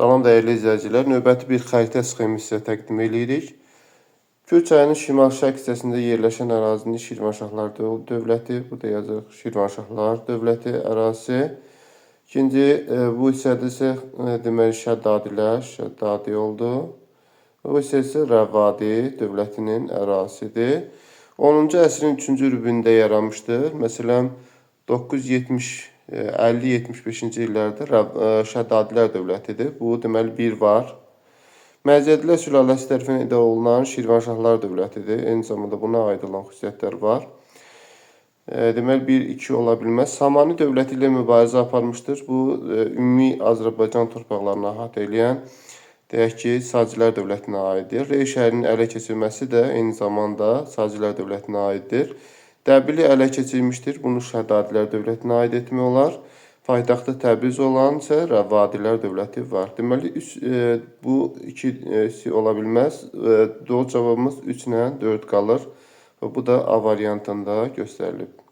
Salam dəyərli izləyicilər, növbəti bir xəritə sxemi sizə təqdim eləyirik. Kür çayının şimal-şərq hissəsində yerləşən ərazini Şirvanşahlar dövləti, burada yazırıq Şirvanşahlar dövləti ərazisi. İkinci, bu hissədə isə deməli Şəddadilər, Şəddadi oldu. Bu hissə isə Rəvadi dövlətinin ərazisidir. 10-cu əsrin 3-cü rübündə yaranmışdır. Məsələn, 970 50-75-ci illərdə Şəddadilər dövlətidir. Bu deməli bir var. Məzədilər sülaləsi tərəfindən idarə olunan Şirvanşahlar dövlətidir. Eyni zamanda buna aid olan xüsusiyyətlər var. Deməli 1-2 ola bilməz. Samani dövləti ilə mübarizə aparmışdır. Bu ümumi Azərbaycan torpaqlarını əhatə eləyən, deyək ki, Sacilər dövlətinə aiddir. Rey şəhərinin ələ keçirilməsi də eyni zamanda Sacilər dövlətinə aiddir. Dəbili ələ keçirmişdir. Bunu Şəddadilər dövlətinə aid etmək olar. Paytaxtı Təbriz olan isə Rəvadilər dövləti var. Deməli, bu ikisi ola bilməz. Doğru cavabımız 3 ilə 4 qalır. Və bu da A variantında göstərilib.